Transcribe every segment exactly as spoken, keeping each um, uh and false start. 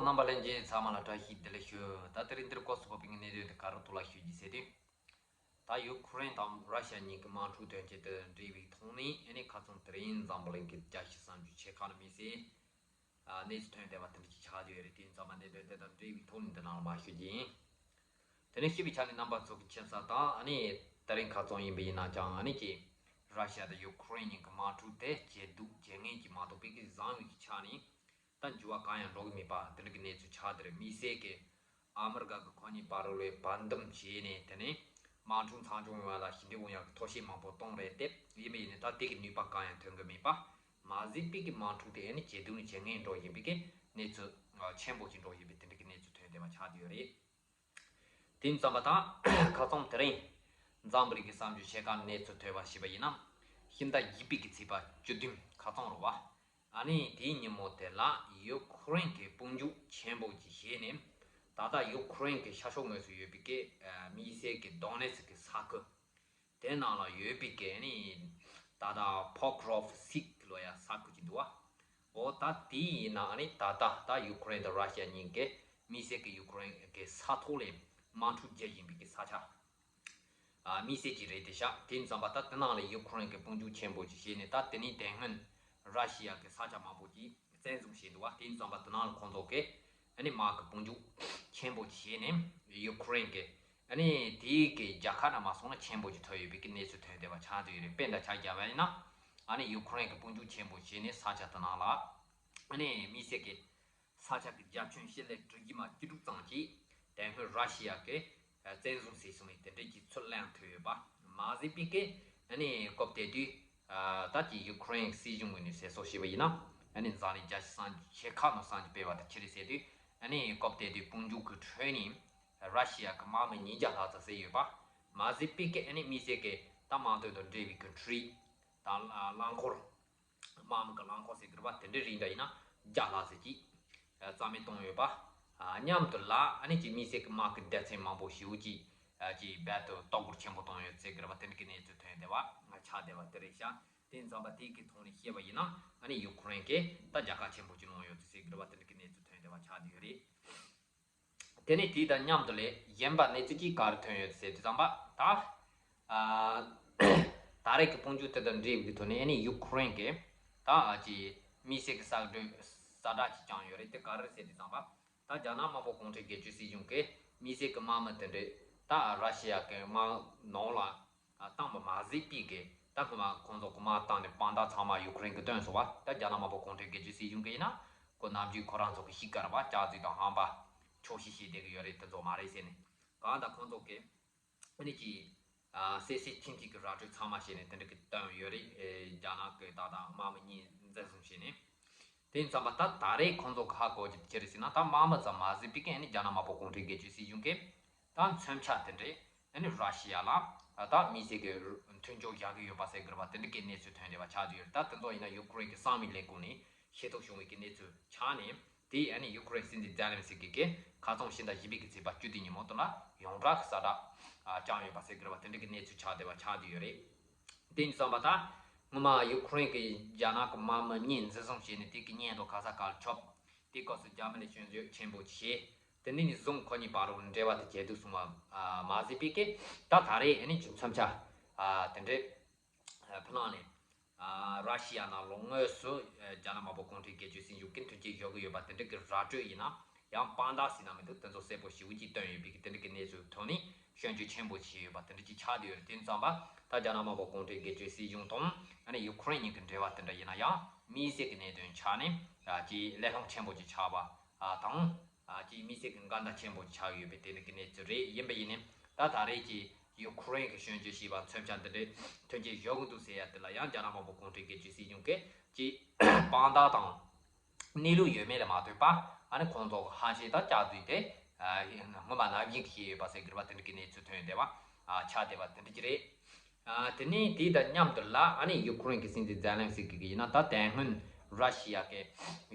རྣམ་པ་ལྷན་རྒྱས་ཚང་མ་ལ་བཀྲ་ཤིས་བདེ་ལེགས་ཞུ། ད་དེ་རིང་འདིར་སྐོར་སུ་བབས་པའི་གནད་དོན་དེ་ག་རུ་ཐུགས་ལ་ཞུ་རྒྱུ་ཟེར་དུས། ད་ཡུ་ཁུ་རེན་དང་ར་ཤི་ཡ་གཉིས་ཀྱི་དམག་འཁྲུག་དོན་རྐྱེན་དེ་འབྲེལ་བའི་ཐོག་ནས་ཨ་ནི་ཁ་སང་དེ་རིང་འཛམ་བུ་གླིང་གི་རྒྱལ་སྤྱིའི་གསར་འགྱུར་ཆེ་ཁག་ནས་དམིགས་བསལ་གནས་ཚུལ་ཐོན་བསྡད་པ་དེ་འདྲ་ཅིག་ཆགས་བསྡད་ཡོད་རེད། དེ་ཡིན་ཙང་མ་གནད་དོན་དེ་དང་འབྲེལ་བའི་ཐོག་ནས་འདི་ནང་ལ་མར་ཞུ་རྒྱུ་ཡིན། དེ་ནས་ཞུས་པའི་ཆ་ནས་རྣམ་པ་ཚོ་གི་མཁྱེན་གསལ་ལྟར་ཨ་ནི་དེ་རིང་ཁ་སང་ཡིན་པ་ཡིན་ན་ཀྱང་ཨ་ནི་ཀྱི་ར་ཤི་ཡ་དང་ཡུ་ཁུ་རེན་གཉིས་ཀྱི་དམག་འཁྲུག་དེ་ཇེ་སྡུག་ཇེ་ངན་གྱི་མ་གཏོགས་པའི་གི་བཟང་བའི་གི་ཆ་ནས་ད་འགྱུར་བ་གང་ཡང་འགྲོ་གི་མེད་པ་དེ་འདྲ་གི་གནས་ཚུལ་ཆགས་བསྡད་རེད། དམིགས་བསལ་གྱི་ཨ་མི་རི་ཀ་གི་ཁོ་གཉིས་བར་ལ་བར་འདུམ་བྱས་ནས་དེ་ནས་དམག་འཁྲུག་མཚམས་འཇོག་ཡོང་བ་ལ་ཞི་འགྲིག་ཡོང་ཡག་གི་ཐབས་ཤེས་མང་པོ་གཏོང་རེད་དེ། ཡིན་པ་ཡིན་ནའི་ད་དེ་གི་ནུས་པ་གང་ཡང་ཐོན་གི་མེད་པ། མ་ཟད་པའི་གི་དམག་འཁྲུག་དེ་ཨ་ནི་ཇེ་སྡུག་ནས་ཇེ་ངན་འགྲོ་བཞིན་པའི་གི་གནས་ཚུལ་ཆེན་པོ་ཞིག་འགྲོ་བཞིན་པའི་དེ་འདྲ་གི་གནས་ཚུལ་ཐོན་བསྡད་པ་ཆགས་བསྡད་ཡོད་རེད། དེ་ཡིན་ཙང་མ་ད་ཁ་སང་དེ་རིང་འཛམ་བུ་གླིང་གི་གསར་འགྱུར་ཆེ་ཁག་གནས་ཚུལ་ཐོས་པ་ཞེས་པ་ཡིན་ན། ཕྱི་ཟླ་བཞི་པའི་གི་ཚེས་པ་བཅུ་བདུན་ཁ་སང་རེད་བ། ཨ་ནི་དེའི་ཉིན་མོ་དེ་ལ་ཡུ་ཁུ་རེན་གྱི་དཔུང་འཇུག་ཆེན་པོ་ཅིག་བྱས་ནས། ད་ལྟ་ཡུ་ཁུ་རེན་གྱི་ཤར་ཕྱོགས་ངོས་སུ་ཡོད་པའི་གི་དམིགས་བསལ་གྱི་དོ་ནེ་སི་ཀི་ས་ཁུལ་དེ་ནང་ལ་ཡོད་པའི་གི་ནི་ད་ལྟ་ཕོ་ཀྲོ་ཕ་སིག་ལབ་ཡ་ས་ཁུལ་ཅིག་འདུག་བ། འོ་ད་དེ་ཡིན་ན་ནི་ད་ལྟ་ད་ཡུ་ཁུ་རེན་དང་ར་ཤི་ཡ་གཉིས་ཀས་དམིགས་བསལ་གྱི་ཡུ་ཁུ་རེན་གྱི་ས་ཐོག་ལ་དམག་འཁྲུག་རྒྱག་བཞིན་པའི་གི་ས་ཆ། ཨ་དམིགས་བསལ་གྱི་རེད་དེ་ཤག་དེ་ཡིན་ཙང་པ་ད་དེ་ནང་ལ་ཡུ་ཁུ་རེན་གྱི་དཔུང་འཇུག་ཆེན་པོ་ཅིག་བྱས་ནས། ད་དེ་ནས་དེ་སྔོན་ར་ཤི་ཡ་གི་ས་ཆ་མང་པོ་ཅིག་བཙན་བཟུང་བྱས་འདུག་བ། དེ་ཡིན་ཙང་པ་དེ་ནང་ལ་ཁོང་ཚོ་གིས་ཨ་ནི་དམག་གི་དཔུང་འཇུག་ཆེན་པོ་ཅིག་བྱས་ནས། ཡུ་ཁུ་རེན་གྱི་ཨ་ནི་དེའི་གི་རྒྱལ་ཁབ་ནང་མ་སོང་ན་ཆེན་པོ་ཅིག་ཐོབ་ཡོད་པའི་གི་གནས་ཚུལ་ཐོན་བསྡད་པ་ཆགས་བསྡད་ཡོད་རེད། དཔེ་འདྲ་ཆ་བཞག་པ་ཡིན་ན། ཨ་ནི་ཡུ་ཁུ་རེན་གྱི་དཔུང་འཇུག་ཆེན་པོ་བྱས་ནས་ས་ཆ་དེ་ནང་ལ་ཨ་ནི་དམིགས་བསལ་གྱི་ས་ཆ་གི་རྒྱ་ཁྱོན་ཞི་ལི་ཊར་དྲུག་ཅུ་མ་བཅུ་དྲུག་ཙམ་ཅིག་དེ་སྔོན་ར་ཤི་ཡ་གིས་བཙན་བཟུང་བྱས་སོང་བའི་དེ་འདྲའི་གི་ཚུལ་གླེང་ཐུབ་ཡོད་པ་མ་ཟད་པའི་གི་ཨ་ནི་སྐབས་དེ་དུས་ད་ཀྱི་ཡུ་ཁུ་རེན་སྲིད་གཞུང་ངོས་ནས་ཟེར་སོ་ཞེས་པ་ཡིན་ན། ཨ་ནི་འཛམ་གླིང་རྒྱལ་སྤྱི་གསར་འགྱུར་ཆེ་ཁག་ནང་གསར་འགྱུར་སྤེལ་བ་དང་ཆི་རེད་ཟེར་དུས། ཨ་ནི་སྐབས་དེ་དུས་དཔུང་འཇུག་གི་ཁྲོད་ནས་ར་ཤི་ཡ་གི་དམག་མི་ཉིས་བརྒྱ་ལྷག་ཙམ་བསད་ཡོད་པ་མ་ཟད་པའི་གི་ཨ་ནི་དམིགས་བསལ་གི་ད་དམག་དོན་དང་འབྲེལ་བའི་གི་འཕྲུལ་རིག་དང་རླངས་འཁོར། དམག་མི་གི་རླངས་འཁོར་ཟེར་གི་རེད་པ། དེ་འདྲའི་རིགས་འདྲ་ཡིན་ན་བརྒྱ་ལྷག་ཙམ་ཅིག་རྩ་མེད་བཏང་ཡོད་པ། མཉམ་དུ་ལ་ཨ་ནི་ཅིག་དམིགས་བསལ་གྱི་དམག་གི་སྡེ་ཚན་མང་པོ་ཞེ་པོ་ཅིག་ཅིག་རྦད་དེ་གཏོར་རྒོལ་ཆེན་པོ་བཏང་ཡོད་ཟེར་གི་རེད་པ། དེ་འདྲ་གི་གནས་ཚུལ་ཐོན་བསྡད་པ་ཆགས་བསྡད་པ་དེ་རེད་ཤག་དེ་ཡིན་ཙང་པ་དེ་གི་ཐོག་ནས་བཤད་པ་ཡིན་ན། ཨ་ནི་ཡུ་ཁུ་རེན་གྱིས་ད་རྒྱལ་ཁ་ཆེན་པོ་ཅིག་བླངས་ཡོད་ཟེར་གི་རེད་པ། དེ་འདྲ་གི་གནས་ཚུལ་ཐོན་བསྡད་པ་ཆགས་བསྡད་ཡོད་རེད། དེ་ནས་དེ་དང་མཉམ་དུ་ལས་གཞན་པ་གནས་ཚུལ་གཅིག་ག་རེ་ཐོན་ཡོད་ཟེར་དུས་ཙམ་པ་ད། ཨ། ད་རེས་ཀྱི་དཔུང་འཇུག་དེ་དང་འབྲེལ་བའི་ཐོག་ནས་ཨ་ནི་ཡུ་ཁུ་རེན་གྱིས་ད་ཨ་ཅི་དམིགས་བསལ་གྱི་གསར་འགྲོས་གསལ་བསྒྲགས་ཅིག་བསྐྱངས་ཡོད་རེད། དེ་ག་རེ་ཟེར་དུས་ཙམ་པ། ད་རྒྱ་ནག་དམར་པོ་གུང་ཁྲན་སྒེར་གཅོད་སྲིད་གཞུང་གིས་དམིགས་བསལ་གྱི་དམག་མི་དེ་འདྲས་ད་ར་ཤི་ཡ་གི་དམག་ནང་ལ་བཏང་བ་མ་ཟད་པའི་གི་ད་སྔོན་མ་ཁོང་ཚོ་གི་དམག་བཏང་ནས་དཔང་རྟགས་ཚང་མ་ཡུ་ཁུ་རེན་གྱིས་བཏོན་སོང་བ། ད་རྒྱ་ནག་དམར་པོ་གུང་ཁྲན་སྒེར་གཅོད་སྲིད་གཞུང་གིས་ཡིན་ན་ཁོ་ནམ་རྒྱུན་ཁོ་རང་ཚོ་གི་གཤིས་ཀ་ར་བ་ལྕགས་རྫུན་དང་ཧམ་པ་ཆོག་ཤེས་བྱེད་བསྡད་ཀྱི་ཡོད་རེད། དེ་ཚོ་མ་རེད་ཟེར་ནས་གང་ལྟར་ཁོང་ཚོ་གིས་ཨ་ནི་ཅིག་ཨ་གསལ་གསལ་ཐིང་ཐིང་གི་ར་སྤྲོད་ཚང་མ་བྱས་ནས་དེ་འདྲ་གི་བཏོན་ཡོད་རེད། ཨེ་རྒྱ་ནག་གི་ད་ལྟ་དམག་མི་གཉིས་འཛིན་བཟུང་བྱས་ནས། དེ་ཡིན་ཙང་པ་ད་ད་རེས་ཁོང་ཚོ་གི་ཧ་གོ་རྒྱུ་དེ་ཅི་རེད་ཟེར་ན། ད་དམག་མི་ཙམ་མ་ཟད་པའི་གི་ཨ་ནི་རྒྱ་ནག་དམར་པོ་གུང་ཁྲན་སྒེར་གཅོད་སྲིད་གཞུང་གིས་ད་མཚོན་ཆ་དེ་འདྲས་ཨ་ནི་ར་ཤི་ཡ་ལ་ད་དམིགས་བསལ་གི་མཐུན་འགྱུར་བཞག་གི་ཡོད་པ་ཟེར་གི་རེད་པ། དེ་འདྲ་གི་གནས་ཚུལ་ཐོན་བསྡད་པ་ཆགས་བསྡད་ཡོད་རེད། ད་དེ་ཚོ་ཡིན་ན་ཡུ་ཁུ་རེན་གི་གསང་བའི་ལས་ཁུངས་ནས་ཤེས་རྟོགས་བྱུང་བའི་གི་གནས་ཚུལ་ཆགས་ནས། དེ་ཨ་ནི་ཡུ་ཁུ་རེན་སྲིད་འཛིན་ཛེ་ལན་སི་ཀི་གིས་ཁ་སང་ཕྱི་ཟླ་བཞི་པའི་གི་ཚེས་པ་བཅུ་བདུན་ཉིན་མོ་དེ་ལ་ཡོངས་གྲགས་གསལ་བསྒྲགས་ཨ་བསྐྱངས་ཡོད་པ་ཟེར་གི་རེད་པ། དེ་འདྲ་གི་གནས་ཚུལ་ཆགས་བསྡད་པ་ཆགས་བསྡད་ཡོད་རེད། དེ་ཡིན་ཙང་པ་ད་སྔོན་མ་ཡུ་ཁུ་རེན་གྱི་རྒྱ་ནག་གི་དམག་མི་གཉིས་འཛིན་བཟུང་བྱས་ནས་དེ་གི་སྙན་ཐོ་ག་ས་ག་ལ་ཁྱབ། དེ་སྐབས་སུ་རྒྱ་མི་ལ་སྐྱོན་བརྗོད་ཆེན་པོ་བྱས། དེ་འདྲ་ནས་བཟུང་ཁོ་གཉིས་བར་དུ་འབྲེལ་བ་དེ་ཇེ་སྡུག་སོང་བ་མ་ཟད་པའི་གི་ད་ད་རེས་ཨ་ནི་ཅིག་མཚོན་ཆ་དེ་འདྲས་ཕུ་ལང་ནས། ཨ་ར་ཤི་ཡ་ནང་ལོགས་དངོས་སུ་ཨ་རྒྱ་ནག་དམར་པོ་གུང་ཁྲན་སྒེར་གཅོད་སྲིད་གཞུང་གིས་མཐུན་རྐྱེན་སྦྱོར་གྱི་ཡོད་པ་དེ་འདྲ་གི་ར་སྤྲོད་ཡིན་ན་ཡང་དཔང་རྟགས་ཟེར་ན་མི་འདུག་དེ་ཚོ་གསལ་པོ་ཞེ་པོ་ཅིག་བཏོན་ཡོད་པའི་གི་དེ་འདྲ་གི་གནས་ཚུལ་ཐོག་ནས་སྐྱོན་བརྗོད་ཆེན་པོ་བྱས་ཡོད་པ་དེ་འདྲ་ཅིག་ཆགས་བསྡད་ཡོད་རེད། དེ་ཡིན་ཙང་པ་ད་རྒྱ་ནག་དམར་པོ་གུང་ཁྲན་སྒེར་གཅོད་སྲིད་གཞུང་དང་ཨ་ནི་ཡུ་ཁུ་རེན་གཉིས་ཀྱི་འབྲེལ་བ་དེ་འདྲ་ཡིན་ན་ཡང་དམིགས་བསལ་གྱི་གནད་དོན་ཆགས་ནས་ཨ་ཅིག་གླེང་སློང་ཆེན་པོ་ཅིག་ཆགས་པ་ཨ་དང་། ཨ་ཅིག་དམིགས་བསལ་གྱི་འགལ་ཟླ་ཆེན་པོ་ཆགས་ཡོད་པའི་དེ་འདྲ་གི་གནས་ཚུལ་རེད། ཡིན་པ་ཡིན་ནའི་ད་ད་རེས་ཀྱི་ཡུ་ཁུ་རེན་གྱི་སྐྱོན་བརྗོད་བྱས་པ་མཚོན་ཆ་འདི་འདྲའི་མཐུན་རྐྱེན་སྦྱོར་གྱི་འདུག་ཟེར་ཡ་དེ་ལ་ཡང་རྒྱ་ནག་དམར་པོ་གུང་ཁྲན་སྒེར་གཅོད་སྲིད་གཞུང་གིས་ཅིག་དཔང་རྟགས་དང་གནས་ལུགས་ཡོད་མེད་ལ་མ་ལྟོས་པ་ཨ་ནི་ཁོང་ཚོ་གི་ཧམ་བཤད་དང་ལྕག་རྫུན་དེ་ཨ་སྔོན་མ་ནམ་རྒྱུན་གྱི་བཤད་ཡོད་པ་ཟེར་གི་རེད་པ། དེ་འདྲ་གི་གནས་ཚུལ་ཐོན་བསྡད་པ་ཨ་ཆགས་བསྡད་པ་དེ་འདྲ་ཅིག་རེད། ཨ་དེ་ནས་དེ་དང་མཉམ་དུ་ལ་ཨ་ནི་ཡུ་ཁུ་རེན་གྱི་སྲིད་འཛིན་ཛེ་ལན་སི་ཀི་གིས་ཡིན་ན་ད་དེ་སྔོན་ར་ཤི་ཡ་གི་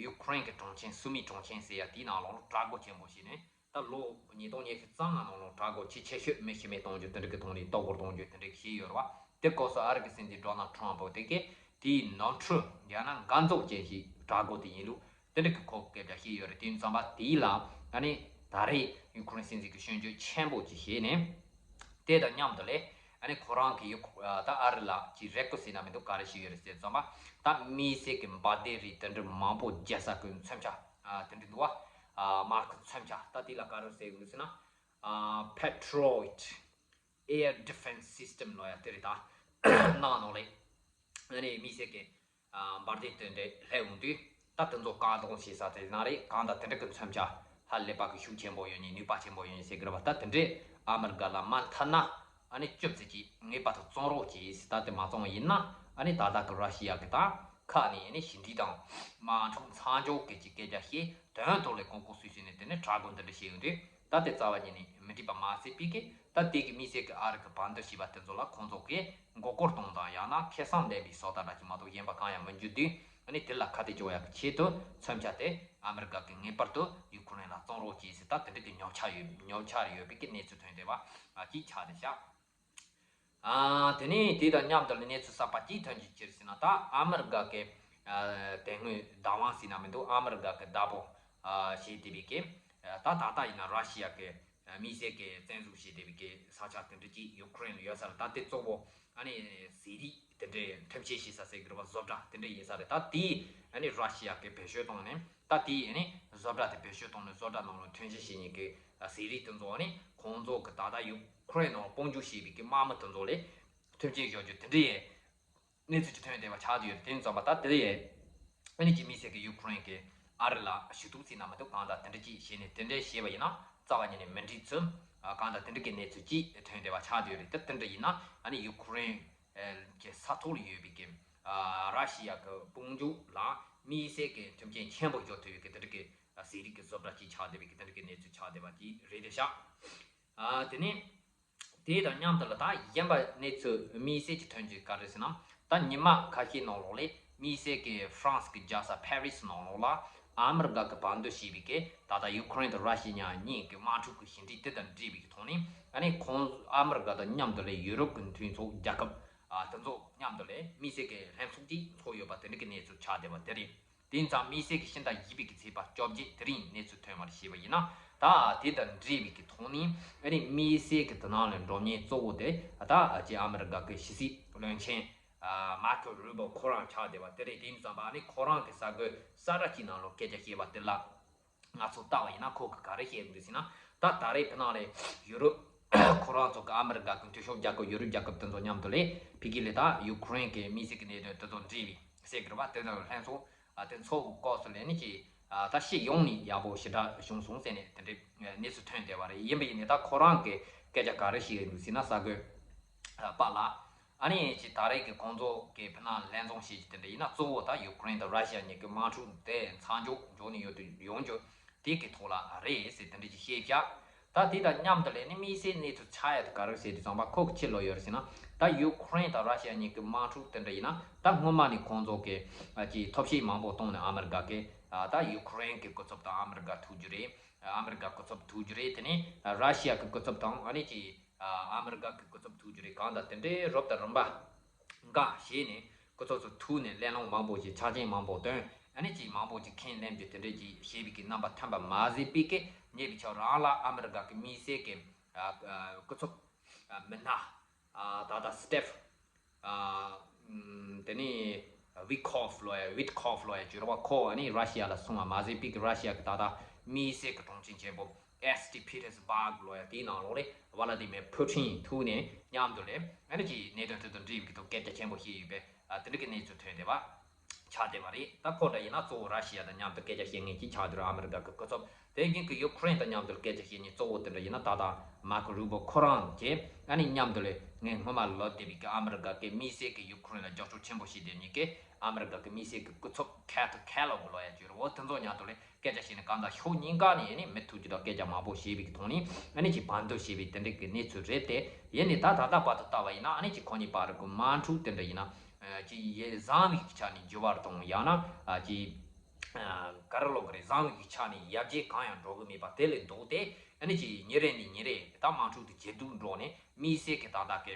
ཡུ་ཁུ་རེན་གྱི་གྲོང་ཁྱེར་སུ་མི་གྲོང་ཁྱེར་ཟེར་ཡ་དེའི་ནང་ལོགས་ལ་གྲགས་འགུལ་ཆེན་པོ་བྱས་ནས་ད་ལོ་ཉིས་སྟོང་ཉི་ཤུ་རྩ་ལྔ་ནང་ལོགས་གྲགས་འགུལ་ཆེས་ཆེ་ཤོས་མི་ཤི་རྨས་གཏོང་རྒྱུ་དེ་འདྲ་གི་ཐོག་ནས་གཏོར་རྒོལ་གཏོང་རྒྱུ་དེ་འདྲ་གི་བྱས་ཡོད་རེད་བ། དེ་སྐབས་སུ་ཨ་རི་གི་སྲིད་འཛིན་ཌོ་ནལ་ཊམ་པོ་དེ་གིས་དེའི་ནོར་འཁྲུལ་ཡང་ན་འགལ་འཛོགས་ཅན་ཞིག་གྲགས་འགུལ་དེ་ཡིན་ལུགས་ དེ་འདྲ་གི་ཁོ་སྐད་ཆ་བཤད་ཡོད་རེད། དེ་ཡིན་ཙམ་པ་དེའི་ལ་ཨ་ནི་ད་རེས་ཡུ་ཁུ་རེན་སྲིད་འཛིན་གྱི་སྐྱོན་བརྗོད་ཆེན་པོ་ཅིག་བྱས་ནས། དེ་དང་མཉམ་དུ་ལས་ཨ་ནི་ཁོ་རང་གི་ཡུ་ཁུ་ཨ་ད་ཨ་རི་ལ་ཅིག་རེ་སྐུལ་ཟེར་ན་མི་འདུག་ག་རེ་ཞིག་ཡོད་རེད་ཟེར་ཙམ་པ། ད་དམིགས་བསལ་གྱི་འབར་མདེལ་རིགས་དེ་འདྲ་མང་པོ་རྒྱག་ས་གི་མཚོན་ཆ་ཨ་དེ་འདྲ་འདུག་བ། ཨ་དམག་གི་མཚོན་ཆ་ད་དེ་ལ་ག་རེ་ཟེར་གི་འདུག་ཟེར་ན། ཨ་Patriot Air Defense System ལོ་ཡ་དེ་རེད། ད་ནང་ནང་ལས་ཨ་ནི་དམིགས་བསལ་གྱི་ཨ་འབར་མདེལ་དེ་འདྲ་སླེབས་འོང་དུས། ད་དེ་ཚོ་བཀག་སྡོམ་བྱེད་ས་དེ་ན་རེད། གང་ལྟར་དེ་འདྲ་གི་མཚོན་ཆ་ཧ་ལས་པ་གི་ཤུགས་ཆེན་པོ་ཡོད་ནི་ནུས་པ་ཆེན་པོ་ཡོད་ནི་ཟེར་གི་རེད་བ། ད་དེ་འདྲས་ཨ་མི་རི་ཀ་ལ་མ་མཐུན་ན་ཨ་ནི་ཅུབ་ཙེ་གྱིས་ངེས་པར་དུ་བཙོང་རོགས་གྱིས་ཟེར། ད་དེ་མ་བཙོང་བ་ཡིན་ན་ཨ་ནི་ད་ལྟ་གི་ར་ཤི་ཡ་གི་ད་ཁ་ནས་ཨ་ནི་ཞི་འགྲིག་དང་དམག་འཁྲུག་མཚམས་འཇོག་གི་ཅིག་སྐད་ཆ་བཤད། དོན་ཐོག་ལས་ཀོང་ཀོ་སུད་སི་ནས་དེ་ནས་དྲག་རྒོལ་འདི་འདྲ་བྱས་ཡོང་དུས། ད་དེ་རྩ་བ་ཉིད་ནས་མི་འགྲིག་པ་མ་ཟད་པའི་གི་ད་དེ་གི་དམིགས་བསལ་གི་ཨ་རི་གི་བར་འདུམ་བྱས་པ་དེ་ཚོ་ལ་ཁོང་ཚོ་གིས་མགོ་སྐོར་གཏོང་དང་ཡང་ན་ཁེ་བཟང་ལེན་པའི་བཟོ་ལྟ་འདྲ་ཅིག་མ་གཏོགས་གཞན་པ་གང་ཡང་མི་འཇུག་དུས། ཨ་ནི་དེ་ལ་ཁ་གཏད་གཅོག་ཡག་གི་ཆེད་དུ་མཚོན་ཆ་དེ་ཨ་མི་རི་ཀ་གིས་ངེས་པར་དུ་ཡུ་ཁུ་རེན་ལ་བཙོང་རོགས་གྱིས་ཟེར། ད་དེ་འདྲ་གི་ཉོ་ཆ་ཡོད་ཉོ་འཆར་ཡོད་པའི་གི་གནས་ཚུལ་ཐོན་བསྡད་པ་ཅིག་ཆགས་བསྡད་ཤག་ཨ་དེ་ནས་དེ་དང་མཉམ་དུ་ལ་གནས་ཚུལ་གསར་པ་ཅིག་ཐོན་གྱི་ཕྱིར་ཟེར་ན། ད་ཨ་མི་རི་ཀ་གི་ཨ་དེ་སྔོན་བདག་དབང་ཟེར་ན་མི་འདུག་ཨ་མི་རི་ཀ་གི་བདག་པོ་ཨ་བྱེད་བསྡད་པའི་གི་ཨ་ད་ད་ལྟ་ཡིན་ན་ར་ཤི་ཡ་གི་ཨ་དམིགས་བསལ་གི་བཙན་འཛུལ་བྱེད་བསྡད་པའི་གི་ས་ཆ་དེ་འདྲ་ཅིག་ཡུ་ཁུ་རེན་ལ་ཡོད་ས་རེད། ད་དེ་གཙོ་བོ་ཨ་ནི་ཟས་རིགས་དེ་འདྲའི་མཐུན་རྐྱེན་བྱེད་ས་ཟེར་གི་རེད་བ། བཟོ་གྲྭ་དེ་འདྲ་ཡིན་ས་རེད། ད་དེ་ཨ་ནི་ར་ཤི་ཡ་གི་བེད་སྤྱོད་བཏང་ནས། ད་དེ་ཨ་ནི་བཟོ་གྲྭ་དེ་བེད་སྤྱོད་བཏང་ནས་བཟོ་གྲྭ་ནང་ལ་མཐུན་རྐྱེན་བྱེད་མཁན་གི་ཟས་རིགས་དེ་ཚོ་ནི་ཁོང་ཚོ་གི་ད་ལྟ་ཡུ་ཁུ་རེན་ནང་དཔུང་འཇུག་བྱས་པའི་གི་དམག་མི་དེ་ཚོ་ལ་མཐུན་རྐྱེན་སྦྱོར་རྒྱུ་དེ་འདྲའི་གནས་ཚུལ་ཅིག་ཐོན་བསྡད་པ་ཆགས་བསྡད་ཡོད་རེད། དེ་ཙམ་པ་ད་དེ་ཡས་ཨ་ནི་ཅིག་དམིགས་བསལ་གི་ཡུ་ཁུ་རེན་གི་ཨ་རི་ལ་ཞུ་གཏུག་ཟེར་ན་མི་འདུག་གང་ལྟར་དེ་འདྲ་ཅིག་བྱས་ནས་དེ་འདྲའི་བྱས་པ་ཡིན་ན་རྩ་བ་ཉིད་ནས་མི་འགྲིག་ཚུལ། གང་ལྟར་དེ་འདྲ་གི་གནས་ཚུལ་ཅིག་ཐོན་བསྡད་པ་ཆགས་བསྡད་ཡོད་རེད། ད་དེ་འདྲ་ཡིན་ན་ཨ་ནི་ཡུ་ཁུ་རེན་གི་ས་ཐོག་ལ་ཡོད་པའི་གི་ར་ཤི་ཡ་གི་དཔུང་འཇུག་ལ་དམིགས་བསལ་གི་མཐུན་རྐྱེན་ཆེན་པོ་སྦྱོར་ཐུབ་ཡོད་གི་དེ་འདྲ་གི་ཟས་རིགས་གི་བཟོ་གྲྭ་ཅིག་ཆགས་བསྡད་པའི་གི་དེ་འདྲ་གི་གནས་ཚུལ་ཆགས་བསྡད་པ་ཅིག་རེད་བསྡད་ཤག་ཨ་དེ་ནས་དེ་དང་མཉམ་དུ་ལ་ད་གཞན་པ་གནས་ཚུལ་དམིགས་བསལ་གྱི་ཐོན་རྒྱུ་ག་རེ་ཟེར་ན། ད་ཉི་མ་ཁ་ཤས་ནང་ལོགས་ལས་དམིགས་བསལ་གྱི་ཧྥ་རན་སི་གི་རྒྱལ་ས་ཕ་རི་སི་ནང་ལོགས་ལ་ཨ་མི་རི་ཀ་གི་བར་འདུམ་བྱས་པའི་གི་ད་ལྟ་ཡུ་ཁུ་རེན་དང་ར་ཤི་ཡ་གཉིས་ཀྱི་དམག་འཁྲུག་གི་ཞི་འགྲིག་དེ་དང་འབྲེལ་བའི་གི་ཐོག་ནས་ཨ་ནི་ཁོང་ཨ་མི་རི་ཀ་དང་མཉམ་དུ་ལས་ཡུ་རོབ་ཀྱི་མཐུན་ཚོགས་རྒྱལ་ཁབ་ཨ་དེ་ཚོ་མཉམ་དུ་ལས་དམིགས་བསལ་གྱི་ལྷན་ཚོགས་ཅིག་ཚོགས་ཡོད་པ་དེ་འདྲ་གི་གནས་ཚུལ་ཆགས་བསྡད་པ་དེ་རེད། དེ་ཙམ་དམིགས་བསལ་གྱི་ཕྱི་ཟླ་བཞི་པའི་གི་ཚེས་པ་བཅོ་བརྒྱད་དེ་རིང་གནས་ཚུལ་ཐོན་པར་བྱས་པ་ཡིན་ན། ད་དེ་དང་འབྲེལ་བའི་གི་ཐོག་ནས་ཨ་ནི་དམིགས་བསལ་གྱི་དེ་ནང་ལ་འགྲོ་མཁན་གཙོ་བོ་དེ་ད་ཅིག་ཨ་མི་རི་ཀ་གི་ཕྱི་སྲིད་བློན་ཆེན་མར་ཀོ་རུ་བོ་ཁོ་རང་ཆགས་བསྡད་པ་དེ་རེད། དེ་ཙམ་པ་ཨ་ནི་ཁོ་རང་གི་གསར་འགོད་གསར་བསྒྲགས་ཀྱི་ནང་ལོགས་སྐད་ཆ་བཤད་པ་དེ་ལ། ང་ཚོ་ལྟ་བ་ཡིན་ན་ཁོ་གི་ག་རེ་བཤད་ཡོང་འདུག་ཟེར་ན། ད་ད་རེས་ཕི་ནང་ལས་ཡུ་རོབ་ཁོ་རང་ཚོ་གི་ཨ་མི་རི་ཀ་གི་འཐུས་ཤོར་རྒྱལ་ཁབ་ཡུ་རོབ་རྒྱལ་ཁབ་དེ་ཚོ་མཉམ་དུ་ལས་ཕི་གི་ལས་ད་ཡུ་ཁུ་རེན་གི་དམིགས་བསལ་གི་གནད་དོན་དེ་ཚོ་འདྲེས་པའི་ཟེར་གི་རེད་པ། དེ་ཚོ་ལྷན་ཚོགས་ཨ་དེ་ཚོ་གི་སྐབས་སུ་ལས་ནི་ཅི་ཨ་ད་ཕྱི་ཡོང་ནི་ཡག་པོ་ཞེ་དྲག་བྱུང་སོང་ཟེར་ནས་དེ་འདྲའི་གནས་ཚུལ་ཐོན་བསྡད་པ་རེད། ཡིན་པ་ཡིན་ནའི་ད་ཁོ་རང་གི་སྐད་ཆ་ག་རེ་བཤད་ཡོང་འདུག་ཟེར་ན། གསར་འགོད་པ་ལ། ཨ་ནི་ཅིག་ད་རེས་ཀྱི་ཁོང་ཚོ་གི་ཕི་ནང་ལྷན་འཛོམས་བྱེད་ཀྱི་དེ་འདྲ་ཡིན་ན་གཙོ་བོ་ད་ཡུ་ཀེ་རེན་དང་ར་ཤི་ཡ་གཉིས་ཀྱི་དམག་འཁྲུག་དེ་མཚམས་འཇོག་འཇོག་ནི་ཡོད་དུ་ཡོང་རྒྱུ་དེ་གི་ཐོག་ལ་རེད་ཟེར་དེ་འདྲ་ཅིག་བཤད་བཞག་ད་དེ་དང་མཉམ་དུ་ལས་ནི་དམིགས་བསལ་གནས་ཚུལ་ཆགས་ཡ་དེ་ག་རེ་ཟེར་དུས་ཙམ་པ་ཁོ་གི་ཕྱི་ལོགས་ཡོད་རེད་ཟེར་ན། ད་ཡུ་ཀེ་རེན་དང་ར་ཤི་ཡ་གཉིས་ཀྱི་དམག་འཁྲུག་དེ་འདྲ་ཡིན་ན་ད་སྔོན་མ་ནས་ཁོང་ཚོ་གི་ཅིག་ཐབས་ཤེས་མང་པོ་བཏང་ནས་ཨ་མི་རི་ཀ་གི་ད་ཡུ་ཀེ་རེན་གི་སྐུ་ཚབ་དང་ཨ་མི་རི་ཀ་ཐུག་རྒྱུ་རེད། ཨ་མི་རི་ཀ་སྐུ་ཚབ་ཐུག་རྒྱུ་རེད། དེ་ནས་ར་ཤི་ཡ་གི་སྐུ་ཚབ་དང་ཨ་ནི་ཅིག་ཨ་ཨ་མི་རི་ཀ་གི་སྐུ་ཚབ་ཐུག་རྒྱུ་རེད། གང་ལྟར་དེ་འདྲའི་རོབ་དང་རིམ་པ་འགའ་བྱས་ནས་སྐུ་ཚབ་ཚོ་ཐུག་ནས་གླེང་སློང་མང་པོ་ཞིག་ཆ་རྐྱེན་མང་པོ་བཏོན། ཨ་ནི་ཅིག་མང་པོ་ཅིག་ཁས་ལེན་རྒྱུ་དེ་འདྲའི་ཅིག་བྱས་པའི་གི་རྣམ་པ་ཐོན་པ་མ་ཟད་པའི་གི་ཉེ་བའི་ཆར་རང་ལ་ཨ་མི་རི་ཀ་གི་དམིགས་བསལ་གི་ཨ་ཨ་སྐུ་ཚབ་ཨ་མི་སྣ་ཨ་ད་ལྟ་སི་ཏེབ་ཨ་ཨམ་དེ་ནས་ཝིཊ་ཁོབ་ལོ་ཡ་ཝིཊ་ཁོབ་ལོ་ཡ་བརྗོད་རོགས། ཁོ་ཨ་ནི་ར་ཤི་ཡ་ལ་སོང་བ་མ་ཟད་པའི་གི་ར་ཤི་ཡ་གི་ད་ལྟ་དམིགས་བསལ་གི་དྲུང་ཆེ་ཆེན་པོ་ཨེ་སི་ཏི་པི་ཏེར་སི་བྷག་ལོ་ཡ་དེའི་ནང་ལོགས་ལས་ཝ་ལ་ཏི་མེར་ཕུ་ཊིན་ཐུག་ནས་མཉམ་དུ་ལས་ཨ་ནི་ཅིག་གནད་དོན་དེ་དང་འབྲེལ་བའི་གི་ཐོག་སྐད་ཆ་ཆེན་པོ་བཤད་ཡོད་པས་ཨ་དེ་འདྲ་གི་གནས་ཚུལ་ཐོན་བསྡད་པ་ཆགས་བསྡད་པ་རེད། ད་ཁོ་འདྲ་ཡིན་ན་གཙོ་བོ་ར་ཤི་ཡ་དང་མཉམ་དུ་སྐད་ཆ་བཤད་མཁན་གཅིག་ཆགས་བསྡད་རེད། ཨ་མི་རི་ཀ་གི་སྐུ་ཚབ། དེ་བཞིན་གྱི་ཡུ་ཀེ་རེན་དང་མཉམ་དུ་སྐད་ཆ་བཤད་མཁན་གཙོ་བོ་དེ་འདྲ་ཡིན་ན་ད་ལྟ་མར་ཀོ་རུ་བོ་ཁོ་རང་གིས་ཨ་ནི་མཉམ་དུ་ལས་ངས་སྔོན་མ་ལབ་བསྡད་པའི་གི་ཨ་མི་རི་ཀ་གི་དམིགས་བསལ་གི་ཡུ་ཀེ་རེན་ལ་རྒྱབ་སྐྱོར་ཆེན་པོ་བྱེད་བསྡད་མཁན་གི་ཨ་མི་རི་ཀ་གི་དམིགས་བསལ་གི་སྐུ་ཚབ་ཁེ་ཐི་ཁེ་ལོག་ལོ་ཡ་བརྗོད་རོགས། འོ་དེ་ཚོ་མཉམ་དུ་ལས་སྐད་ཆ་བཤད་ནས་གང་ལྟར་ཕྱོགས་གཉིས་ཀ་ནས་ཨ་ནི་མི་ཐུག་རྒྱུ་དང་སྐད་ཆ་མང་པོ་བྱས་པའི་གི་ཐོག་ནས་ཨ་ནི་ཅིག་བར་འདུམ་བྱས་པའི་དེ་འདྲའི་གི་གནས་ཚུལ་རེད་དེ། ཡིན་ནའི་ད་ད་ལྟ་བར་དུ་ལྟ་བ་ཡིན་ན་ཨ་ནི་ཅིག་ཁོ་གཉིས་བར་གི་དམག་འཁྲུག་དེ་འདྲ་ཡིན་ན་ཅིག་ཡེ་བཟང་བའི་གི་ཆ་ནས་འགྱུར་བ་དང་ཡང་ན་ཅིག་ག་རེ་ལབ་དགོས་རེད། བཟང་བའི་ཆ་ནས་ཡར་རྒྱས་གང་ཡང་འགྲོ་གི་མེད་པ་དེ་ལས་ལྡོག་སྟེ་ཨ་ནི་ཅིག་ཉིན་རེ་ནས་ཉིན་རེ་ད་དམག་འཁྲུག་དེ་ཇེ་སྡུག་འགྲོ་ནས་དམིགས་བསལ་གྱི་ད་ལྟ་གི་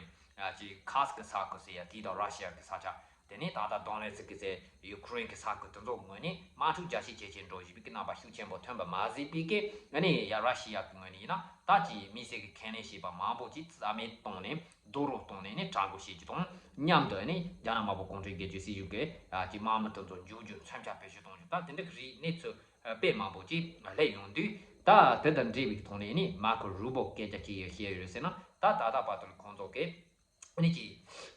ཅིག་ཁ་སི་ཀི་ས་ཁུལ་ཟེར་ཡ་དེ་དང་ར་ཤི་ཡ་གི་ས་ཆ་ དེ་ནས་ད་ལྟ་དོན་ལས་ཚིག་གི་ཚེ་ཡུ་ཁུ་རེན་གྱི་ས་ཁུལ་དེ་ཚོ་ངོས་ནས་དམག་འཁྲུག་རྒྱ་ཆེ་ཇེ་ཆེ་འགྲོ་བཞིན་པའི་གི་རྣམ་པ་ཤུགས་ཆེན་པོ་ཐོན་པ་མ་ཟད་པའི་གི་ཨ་ནི་ཡ་ར་ཤི་ཡ་གི་ངོས་ནས་ཡིན་ན་ད་ཅིག་དམིགས་བསལ་གྱི་ཁས་ལེན་བྱས་པ་མང་པོ་ཅིག་རྩ་མེད་བཏང་ནས་རྡོ་རུ་བཏང་ནས་ནི་དྲག་རྒོལ་བྱེད་རྒྱུ་དང་མཉམ་དུ་ཨ་ནི་རྒྱ་ནག་དམར་པོ་གུང་ཁྲན་རྒྱལ་གཅེས་སྲིད་གཞུང་གི་ཨ་ཅིག་དམག་མི་དེ་ཚོ་འཇུག་རྒྱུ་མཚོན་ཆ་བེད་སྤྱོད་གཏོང་རྒྱུ་ད་དེ་འདྲ་གི་རིགས་གནས་ཚུལ་དཔེ་མང་པོ་ཅིག་སླེབས་ཡོང་དུས། ད་དེ་དང་འབྲེལ་བའི་ཐོག་ནས་ནི་མར་ཁོ་རུ་བོ་སྐད་ཆ་ཅིག་ཡོད་བཤད་ཡོད་ཟེར་ན། ད་ད་ལྟ་བར་དུ་ཁོང་ཚོ་གིས་ཨ་ནི་ཅིག་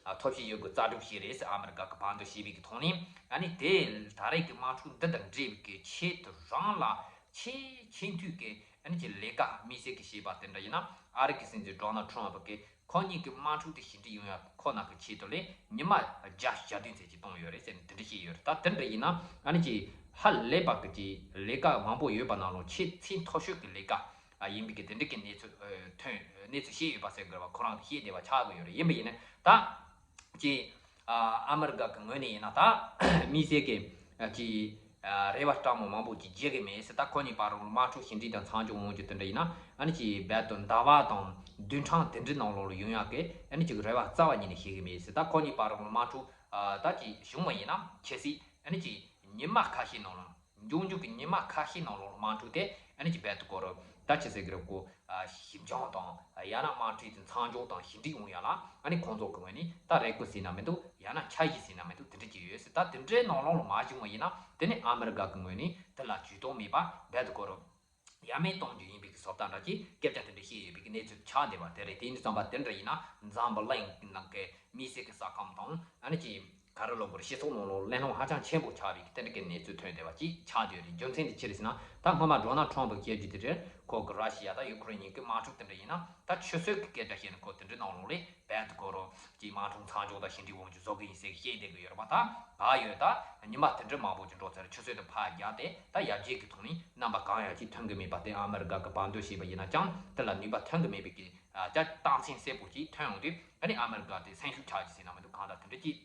ཨ་ཐབས་ཤེས་ཡོད་དགུ་རྩལ་སྤྲུགས་བྱས་རེད་ཟེར། ཨ་མི་རི་ཀ་གི་བར་འདུམ་བྱས་པའི་གི་ཐོག་ནས། ཨ་ནི་དེ་ད་རེས་ཀྱི་དམག་འཁྲུག་འདི་དང་འབྲེལ་བའི་གི་ཆེད་དུ་རང་ལ་ཆེས་ཆེས་མཐོའི་གི་ཨ་ནི་ཅིག་ལས་ཀ་དམིགས་བསལ་གྱི་བྱས་པ་དེ་འདྲ་ཡིན་ན། ཨ་རི་གི་སྲིད་འཛིན་ཌོ་ནལ་ཊམ་པ་གིས་ཁོ་གཉིས་ཀྱི་དམག་འཁྲུག་དེ་ཞི་འགྲིག་ཡོང་ཡ་ཁོ་ན་གི་ཆེད་དུ་ལས་ཉི་མ་བརྒྱ་བརྒྱ་བདུན་ཙམ་ཅིག་བཏང་ཡོད་རེད་ཟེར་ནས་དེ་འདྲ་བཤད་ཡོད་རེད། ད་དེ་འདྲ་ཡིན་ན་ཨ་ནི་ཅིག་ཧ་ལས་པ་གི་ཅིག་ལས་ཀ་མང་པོ་ཡོད་པ་ནང་ལོགས་ཆེས་ཚད་མཐོ་ཤོས་ཀྱི་ལས་ཀ་ཨ་ཡིན་པའི་གི་དེ་འདྲ་གི་གནས་ཚུལ་ཨ་ཐོན་གནས་ཚུལ་བཤད་ཡོད་པ་ཟེར་དགོས་པ་ཁོ་རང་གིས་བཤད་བསྡད་པ་ཆགས་ཀྱི་ཡོད་རེད། ཡིན་པ་ཡིན་ན་ད་ཅིག་ཨ་ཨ་མི་རི་ཀ་གི་ངོས་ནས་ཡིན་ན་ད་དམིགས་བསལ་གྱི་ཨ་ཅིག་ཨ་རེ་བ་སྤྲང་མོ་མང་པོ་ཅིག་བརྗེད་གི་མེད་ཟེར། ད་ཁོ་གཉིས་བར་དུ་དམག་འཁྲུག་ཞི་འགྲིག་དང་མཚམས་འཇོག་འོང་རྒྱུ་དེ་འདྲ་ཡིན་ན། ཨ་ནི་ཅིག་རྦད་དེ་ཟླ་བ་དང་བདུན་ཕྲག་དེ་འདྲའི་ནང་ལོགས་ལ་ཡོང་ཡག་གི་ཨ་ནི་ཅིག་རེ་བ་རྩ་བ་ཉིད་ནས་བྱེད་གི་མེད་ཟེར། ད་ཁོ་གཉིས་བར་དུ་དམག་འཁྲུག་ཨ་ད་ཅིག་བྱུང་བ་ཡིན་ན་ཁྱེད་སྲིད་ཨ་ནི་ཅིག་ཉི་མ་ཁ་ཤས་ནང་ལོགས་མགྱོགས་མགྱོགས་ཀྱི་ཉི་མ་ཁ་ཤས་ནང་ལོགས་དམག་འཁྲུག་དེ་ཨ་ནི་ཅིག་རྦད་དེ་སྐོར་ད་ཅི་ཟེར་གི་རེད་གོ། ཞིབ་འཇམ་དང་ཡང་ན་དམག་འཁྲུག་དེ་མཚམས་འཇོག་དང་ཞི་འགྲིག་འོང་ཡ་ལ་ཨ་ནི་ཁོང་ཚོ་གི་ངོས་ནས་ད་རེ་སྐུལ་ཟེར་ན་མི་འདུག་ཡང་ན་འཆར་གཞི་ཟེར་ན་མི་འདུག་དེ་འདྲ་ཅིག་ཡོད་ཟེར། ད་དེ་འདྲའི་ནང་ལོགས་ལ་མ་བྱུང་བ་ཡིན་ན་དེ་ནི་ཨ་མི་རི་ཀ་གི་ངོས་ནས་དེ་ལ་ཇུས་གཏོགས་མེད་པ་རྦད་དེ་སྐོར་ཡ་མེད་གཏོང་རྒྱུ་ཡིན་པའི་གི་བཟོ་ལྟ་འདྲ་ཅིག་སྐད་ཆ་དེ་འདྲ་བཤད་ཡོད་པའི་གི་གནས་ཚུལ་ཆགས་བསྡད་པ་དེ་རེད། དེ་ཡིན་དུས་ཙམ་པ་དེ་འདྲ་ཡིན་ན་འཛམ་བུ་གླིང་ནང་གི་དམིགས་བསལ་གྱི་ས་ཁམས་དང་ཨ་ནི་ཅིག་ག་རེ་ལབ་དགོས་རེད། སྤྱི་ཚོགས་ནང་ལོགས་གླེང་སློང་ཧ་ཅང་ཆེན་པོ་ཆགས་པའི་གི་དེ་འདྲ་གི་གནས་ཚུལ་ཐོན་བསྡད་པ་ཅིག་ཆགས་བསྡད་ཡོད་རེད། རྒྱུ་མཚན་དེ་ཅི་རེད་ཟེར་ན། ད་སྔོན་མ་ཌོ་ནལ་ཊམ་པ་བཤད་རྒྱུ་དེ་རེད། ཁོ་གི་ར་ཤི་ཡ་དང་ཡུ་ཁུ་རེན་གཉིས་ཀྱི་དམག་འཁྲུག་དེ་འདྲ་ཡིན་ན་ད་ཆུད་ཟོས་ཀྱི་སྐད་ཆ་བཤད་ན་ཁོ་དེ་འདྲའི་ནང་ལོགས་ལས་རྦད་དེ་ཁོ་རང་ཅིག་དམག་འཁྲུག་མཚམས་འཇོག་དང་ཞི་འགྲིག་འོང་རྒྱུ་བཟོ་གི་ཡིན་ཟེར་གི་བཤད་བསྡད་གི་ཡོད་རེད་པ། ད་ག་ཡོད་ད་ཉི་མ་དེ་འདྲ་མང་པོ་ཅིག་འགྲོ་ཚར་རེད། ཆུད་ཟོས་དུ་ཕར་རྒྱག་སྟེ་ད་ཡར་རྒྱས་ཀྱི་ཐོག་ནས་རྣམ་པ་གང་ཡང་ཅིག་ཐོན་གི་མེད་པ་དེ་ཨ་མི་རི་ཀ་གི་བར་འདུམ་བྱས་པ་ཡིན་ན་ཅང་དེ་ལ་ནུས་པ་ཐོན་གི་མེད་པའི་གི་ཨ་ཅག་རྟགས་མཚན་གསལ་པོ་ཅིག་ཐོན་ཡོང་དུས་ཨ་ནི་ཨ་མི་རི་ཀ་དེ་སེམས་ཤུགས་ཆག་རྒྱུ་ཟེར་ན་མི་འདུག་གང་ལྟར་དེ་འདྲ་ཅིག་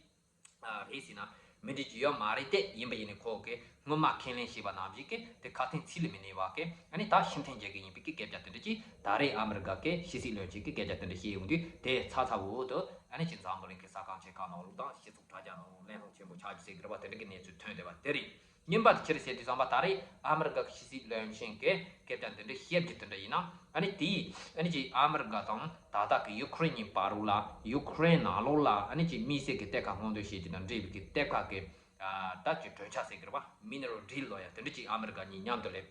ཨ་རེད་ཟེར་ན་མི་འགྲིག་རྒྱུ་ཡོད་མ་རེད་དེ། ཡིན་པ་ཡིན་ནའི་ཁོ་གིས་སྔོན་མ་ཁས་ལེན་བྱས་པ་ནང་བཞིན་གི་དེ་ཁ་ཐུན་ཚིག་ལ་མི་གནས་པ་གི་ཨ་ནི་ད་ཕྱིར་འཐེན་རྒྱག་གི་ཡིན་པའི་གི་སྐད་ཆ་དེ་འདྲ་ཅིག་ད་རེས་ཨ་མི་རི་ཀ་གི་ཕྱི་སྲིད་བློན་ཆེན་གི་སྐད་ཆ་དེ་འདྲ་བཤད་ཡོང་དུས་དེ་ཚ་ཚ་འུར་འུར་དུ་ཨ་ནི་ཅིག་འཛམ་བུ་གླིང་གི་ས་ཁང་ཆེ་ཁག་ནང་ལོགས་དང་སྤྱི་ཚོགས་དྲ་རྒྱ་ནང་ལོགས་གླེང་སློང་ཆེན་པོ་ཆགས་རྒྱུ་ཟེར་གི་རེད་པ། དེ་འདྲ་གི་གནས་ཚུལ་ཐོན་བསྡད་པ་དེ་རེད། རྙིང་པ་དེ་ཕྱིར་བཤད་དུས་ཙམ་པ་ད་རེས་ཨ་མི་རི་ཀ་གི་ཕྱི་སྲིད་བློན་ཆེན་གྱིས་སྐད་ཆ་འདི་འདྲ་བཤད་རྒྱུ་དེ་འདྲ་ཡིན་ན། ཨ་ནི་དེས་ཨ་ནི་ཅིག་ཨ་མི་རི་ཀ་དང་ད་ལྟ་གི་ཡུ་ཁུ་རེན་གཉིས་བར་ལ་ཡུ་ཁུ་རེན་ནང་ལོགས་ལ་ཨ་ནི་ཅིག་དམིགས་བསལ་གྱི་གཏེར་ཁ་སྔོག་འདོན་བྱེད་རྒྱུ་དང་འབྲེལ་བའི་གི་གཏེར་ཁ་གི་ད་ཅིག་གྲོས་འཆར་ཟེར་གི་རེད་པ། མི་ནི་རལ་ཌིལ་ལབ་ཡ་དེ་འདྲ་ཅིག་ཨ་མི་རི་ཀ་གཉིས་མཉམ་དུ་ལས་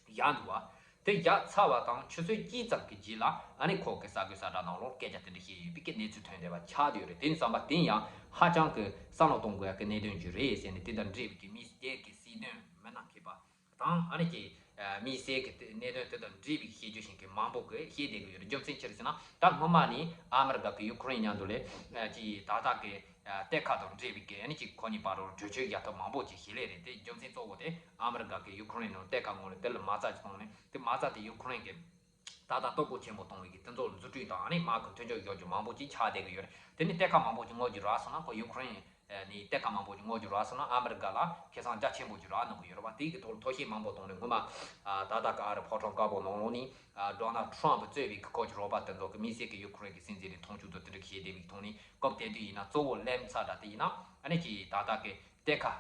བཞག་འདུག་བ། དེ་བཞག་ཚར་བ་དང་ཆུ་ཚོད་གཅིག་ཙམ་གྱི་རྗེས་ལ་ཨ་ནི་ཁོ་གི་གསར་འགོད་གསལ་བསྒྲགས་ནང་ལོགས་སྐད་ཆ་དེ་འདྲ་བཤད་ཡོད་པའི་གི་གནས་ཚུལ་ཐོན་བསྡད་པ་ཆགས་བསྡད་ཡོད་རེད། དེ་ཡིན་ཙམ་པ་དེ་ཡང་ཧ་ཅང་གི་བསམ་བློ་གཏོང་དགོས་ཡ་གི་གནད་དོན་ཅིག་རེད་ཟེར་ནས། དེ་དང་འབྲེལ་བའི་གི་དམིགས་བསལ་གྱི་སྲིད་དོན་མི་སྣ་མཁས་པ་དང་ཨ་ནི་ཀྱི་དམིགས་བསལ་གྱི་གནད་དོན་དེ་དང་འབྲེལ་བའི་བཤད་རྒྱུ་ཞིག་གི་མང་པོ་གི་བཤད་བསྡད་གི་ཡོད་རེད། རྒྱུ་མཚན་ཅི་རེད་ཟེར་ན། ད་སྔོན་མ་ནས་ཨ་མི་རི་ཀ་གི་ཡུ་ཁུ་རེན་མཉམ་དུ་ལས་ཀྱི་ད་ལྟ་གི་གཏེར་ཁ་དང་འབྲེལ་བའི་གི་ཨ་ནི་ཅིག་ཁོ་གཉིས་བར་དུ་གྲོས་ཆོད་ཡ་ཐབས་མང་པོ་ཅིག་བྱེད་ལས་རེད། དེ་རྒྱུ་མཚན་གཙོ་བོ་དེ་ཨ་མི་རི་ཀ་གི་ཡུ་ཁུ་རེན་ནང་གཏེར་ཁ་ངོས་ལ་དེ་ལ་མ་རྩ་ཅིག་བཏང་ནས། དེ་མ་རྩ་དེ་ཡུ་ཁུ་རེན་གི་ད་ལྟ་གཏོར་རྒོལ་ཆེན་པོ་གཏོང་བའི་གི་དེ་ཚོ་ལ་རྫུ་འཕྲུལ་དང་ཨ་ནི་དམག་གི་མཐུན་ཕྱོགས་འཇོག་རྒྱུ་མང་པོ་ཅིག་ཆགས་བསྡད་གི་ཡོད་རེད། དེ་ནི་གཏེར་ཁ་མང་པོ་ཅིག་ངོས་ཀྱི་རག་སོང་ན་ཁོ་ཡུ་ཁུ་རེན་ནི་གཏེར་ཁ་མང་པོ་ཅིག་ངོས་ཀྱི་རག་སོང་ན་ཨ་མི་རི་ཀ་ལ་ཁེ་བཟང་རྒྱ་ཆེན་པོ་ཅིག་རག་གནང་གི་ཡོད་རེད་པ། དེ་གི་ཐོག་ལ་ཐོ་བཤད་མང་པོ་གཏོང་ནས་སྔོན་མ་ད་ལྟ་གི་ཨ་རི་ཕོ་བྲང་དཀར་པོ་ནང་ལོགས་ནས་ཌོ་ནལ་ཊམ་པ་གཙོས་པའི་གི་ཁོ་གི་རོགས་པ་དེ་ཚོ་གི་དམིགས་བསལ་གི་ཡུ་ཁུ་རེན་གི་སྲིད་འཛིན་ནས་མཐོང་ཆུང་དང་དེ་འདྲ་གི་བྱེད་བསྡད་པའི་གི་ཐོག་ནས། སྐབས་དེ་དུས་ཡིན་ན་གཙོ་བོ་གླེང་ཚར་འདྲ་དེ་ཡིན་ན་ཨ་ནི་ཀྱི་ད་ལྟ་གི་གཏེར་ཁ་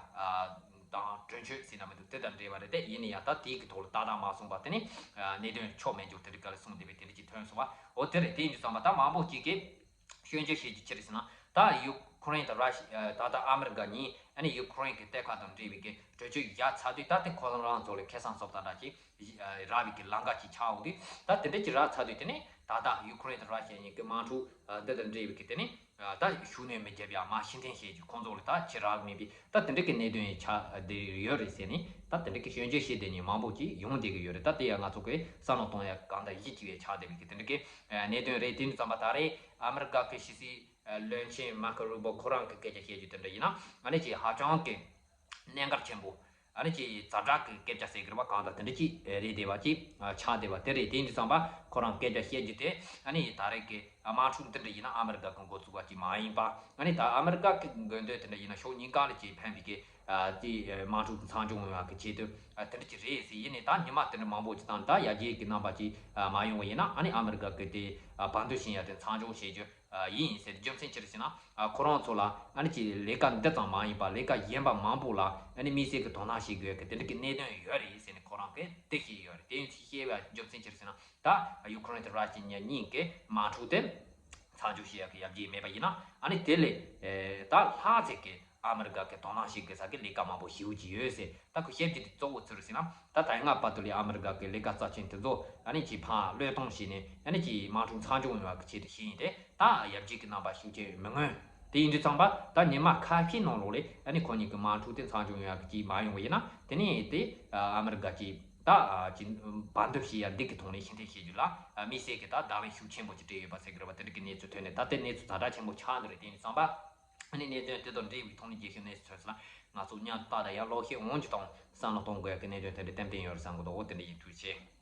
དང་གྲོས་ཆོད་ཟེར་ན་མི་འདུག་དེ་དང་འབྲེལ་བ་རེད། དེ་ཡིན་ན་ཡང་ད་དེའི་གི་ཐོག་ལ་ཏག་ཏག་མ་སོང་བ། དེ་ནི་གནད་དོན་ཆོ་མེད་འཇོག་དེ་རིགས་ག་ལ་གསུངས་བསྡད་པའི་དེ་འདྲ་ཅིག་ཐོན་སོང་བ། འོ་དེ་རེད། དེ་ཡིན་དུས་ཙམ་པ་ད་མང་པོ་ཅིག་གིས་སྐྱོན་བརྗོད་བྱེད་རྒྱུ་ཅི་རེད་ཟེར་ན། ད་ཡུ་ཁུ་རེན་དང་ར་ཤི་ད་ལྟ་ཨ་མི་རི་ཀ་གཉིས་ཨ་ནི་ཡུ་ཁུ་རེན་གི་གཏེར་ཁ་དང་འབྲེལ་བའི་གི་གྲོས་ཆོད་བཞག་ཚར་དུས། ད་དེ་ཁོ་རང་རང་ཚོ་ལ་ཁེ་བཟང་སོབ་ད་འདྲ་ཅིག་རག་པའི་གི་ལམ་ཁ་ཅིག་ཆགས་འོང་དུས། ད་དེ་འདྲ་ཅིག་རག་ཚར་དུས་དེ་ནི་ད་ལྟ་ཡུ་ཁུ་རེན་དང་ར་ཤི་ཡ་གཉིས་ཀྱི་དམག་འཁྲུག་འདི་དང་འབྲེལ་བའི་གི་དེ་ནི། ད་ཤུགས་སྣོན་མི་བརྒྱབ་ཡ་མ་ཕྱིར་འཐེན་བྱེད་རྒྱུ་ཁོང་ཚོ་ལ་ད་ཕྱི་རག་མེད་པའི་ད་དེ་འདྲ་གི་གནད་དོན་ཡང་ཆགས་བསྡད་ཡོད་རེད་ཟེར་ནས། ད་དེ་འདྲ་གི་སྐྱོན་བརྗོད་བྱེད་བསྡད་མཁན་མང་པོ་ཅིག་ཡོང་བསྡད་ཀྱི་ཡོད་རེད། ད་དེ་ཡང་ང་ཚོ་གི་བསམ་བློ་གཏོང་ཡ་གང་ལྟར་གཞི་གཅིག་པའི་ཆགས་བསྡད་པའི་གི་དེ་འདྲ་གི་གནད་དོན་རེད། དེ་ནི་ཙམ་པ་ད་རེས་ཨ་མི་རི་ཀ་གི་ཕྱི་སྲིད་བློན་ཆེན་མར་ཁོ་རུ་བོ་ཁོ་རང་གི་སྐད་ཆ་བཤད་རྒྱུ་དེ་འདྲ་ཡིན་ན་ཨ་ནི་ཅིག་ཧ་ཅང་གི་གནད་འགག་ཆེན་པོ། ཨ་ནི་ཅིག་ཛ་དྲག་གི་སྐད་ཆ་ཟེར་གི་རེད་པ། གང་ལྟར་དེ་འདྲ་ཅིག་རེད་བསྡད་པ་ཅིག་ཆགས་བསྡད་པ་དེ་རེད། དེ་ཡིན་དུས་ཙམ་པ་ཁོ་རང་སྐད་ཆ་བཤད་རྒྱུ་དེ་ཨ་ནི་ད་རེས་ཀྱི་དམག་འཁྲུག་འདི་འདྲ་ཡིན་ན་ཨ་མི་རི་ཀ་གི་འགོ་བཙུགས་པ་ཅིག་མ་ཡིན་པ། ཨ་ནི་ད་ཨ་མི་རི་ཀ་གི་དགོས་འདོད་དེ་འདྲ་ཡིན་ན་ཕྱོགས་གཉིས་ཀ་ལ་ཅིག་ཕན་པའི་གི་ ཨ་དེ་དམག་འཁྲུག་མཚམས་འཇོག་ཡོང་ཡག་གི་ཆེད་དུ་ཨ་དེ་འདྲ་ཅིག་རེད་ཟེར། ཡིན་ནའི་ད་ཉི་མ་དེ་འདྲ་མང་པོ་ཅིག་བཏང་ད་ཡར་རྒྱས་ཀྱི་རྣམ་པ་ཅིག་ཨ་མ་ཡོང་བ་ཡིན་ན། ཨ་ནི་ཨ་མི་རི་ཀ་གི་དེ་ཨ་བར་འདུམ་བྱེད་ཡག་དེ་མཚམས་འཇོག་བྱེད་རྒྱུ་ཨ་ཡིན་ཟེར། རྒྱུ་མཚན་ཅི་རེད་ཟེར་ན། ཨ་ཁོ་རང་ཚོ་ལ་ཨ་ནི་ཅིག་ལས་ཀ་འདི་ཙམ་མ་ཡིན་པ་ལས་ཀ་གཞན་པ་མང་པོ་ལ་ཨ་ནི་དམིགས་བསལ་གྱི་དོ་སྣང་བྱེད་དགོས་ཀྱི་དེ་འདྲ་གི་གནད་དོན་ཡོད་རེད་ཟེར་ནས་ཁོ་རང་གིས་དེ་བཤད་ཡོད་རེད། དེ་ཡིན་ཚུལ་བཤད་པའི་རྒྱུ་མཚན་ཅི་རེད་ཟེར་ན། ད་ཡུ་ཁུ་རེན་དང་ར་ཤི་ཡ་གཉིས་ཀྱི་དམག་འཁྲུག་དེ་མཚམས་འཇོག་བྱེད་ཡག་གི་ཡར་རྒྱས་མེད་པ་ཡིན་ན། ཨ་ནི་དེ་ལས་ད་ལྷག་ཚད་ཀྱི་ཨ་མི་རི་ཀ་གི་དོ་སྣང་བྱེད་དགོས་ས་གི་ལས་ཀ་མང་པོ་ཞེ་པོ་ཅིག་ཡོད་ཟེར། ད་ཁོས་བཤད་རྒྱུ་དེ་གཙོ་བོ་ཅི་རེད་ཟེར་ན། ད་ད་སྔ་བར་དུ་ལས་ཨ་མི་རི་ཀ་གི་ལས་ཀ་རྩ་ཆེན་དེ་ཚོ་ཨ་ནི་ཅིག་ཕར་བློས་གཏོང་བྱས་ནས་ཨ་ནི་ཅིག་དམག་འཁྲུག་མཚམས་འཇོག་ཡོང་བ་གི་ཆེད་དུ་བྱས་ཡིན་ཏེ། ད་ཡར་རྒྱས་ཀྱི་རྣམ་པ་ཤུགས་ཆེ་མི་མངོན། དེ་ཡིན་དུས་ཙམ་པ་ད་ཉི་མ་ཁ་ཤས་ནང་ལོགས་ལས་ཨ་ནི་ཁོ་གཉིས་ཀྱི་དམག་འཁྲུག་དེ་མཚམས་འཇོག་ཡོང་ཡག་གི་ཅིག་མ་ཡོང་བ་ཡིན་ན། དེ་ནས་དེ་ཨ་མི་རི་ཀ་གིས་ད་ཅིག་བར་འདུམ་བྱེད་ཡག་འདི་གི་ཐོག་ནས་ཕྱིར་འཐེན་བྱེད་རྒྱུ་ལ་དམིགས་བསལ་གྱི་ད་བརྡ་ལན་ཤུགས་ཆེན་པོ་ཅིག་སྤྲད་ཡོད་པ་ཟེར་གི་རེད་པ། དེ་འདྲ་གི་གནས་ཚུལ་ཐོན་ནས་ད་ལྟའི་གནས་ཚུལ་ཛ་དྲག་ཆེན་པོ་ཆགས་འདི་རེད། དེ་ཡིན་དུས་ཙམ་པ་ཨ་ནི་གནད་དོན་དེ་དང་འབྲེལ་བའི་ཐོག་ནས་རྒྱལ་སྤྱིའི་གནས་ཚུལ་ཐོན་ཚུལ་ལ་ང་ཚོ་སྙིང་ཐག་དང་ཡང་བློ་ཤེད་འོང་རྒྱུ་དང་བསམ་བློ་གཏོང་དགོས་ཡག་གི་གནད་དོན་དེ་འདྲ་ཏན་ཏན་ཡོད་རེད་བསམ་གི་འདུག་འོ་དེ་འདྲ་ཡིན། ཐུགས་རྗེ་ཆེ།